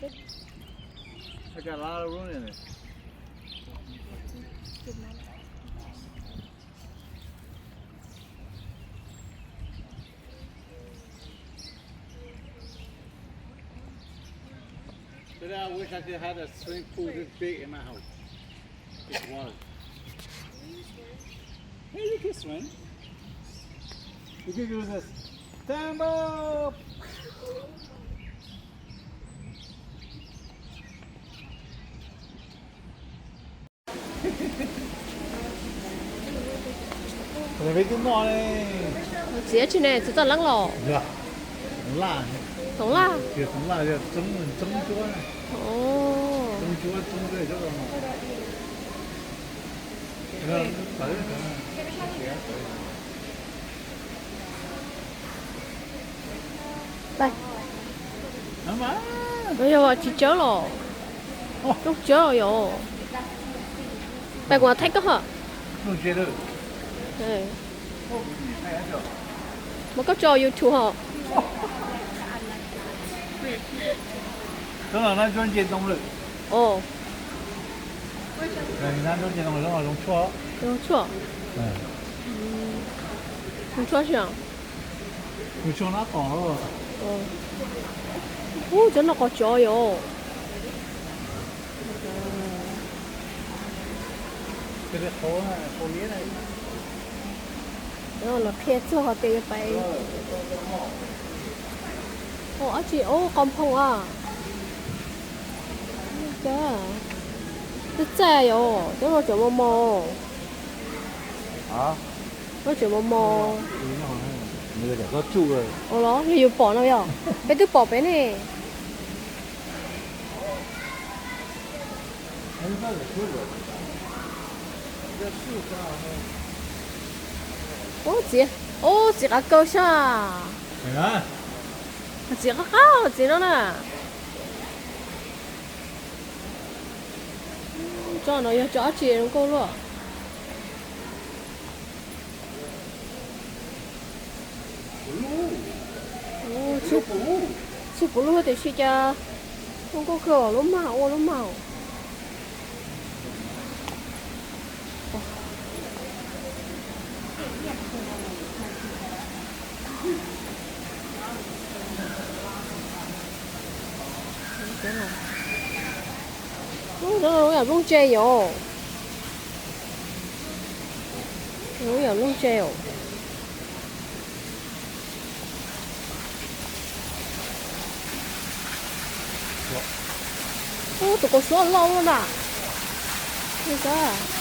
I got a lot of room in it. But I wish I could have a swimming pool this big in my house. Just water. Yeah, you can swim. You can do this. Stand up. Peb twb noj ne. Txiv tsis ne, txiv txoj leeb los? Yog, toov laj. Toov laj? Tias toov laj yog txoob, txoob cuab. Txoob cuab, txoob cuab. Yog tsis tsawb los? Rooj tsawb yom. Pais kuv thaij koj. Muab koj tso YouTube ho. Zoo tshuaj. Zoo tshuaj. Ub, cov no qos tsov yom. Los qhia txog hais tias yuav pais. Ua dab tsi? Ub, qos nphoo a. Twb txaij yom, cov no tseem mos mos. Cov no tseem mos mos. Ua los li yus pom no yom, peb twb pom peb ne. Ub, txiv, ub, txiv qav kaw sab. Txiv qab qab txiv no na. Tso no yog tso dab tsi zoo nkauj luaj. Txhij puv lub tiam sis cas zoo nkauj kawg, lub mag ua lub mag. Ub, lub yam nplooj tse yom. Lub yam nplooj tse os. Ub, tus kaus suab loj loj na. Li kab.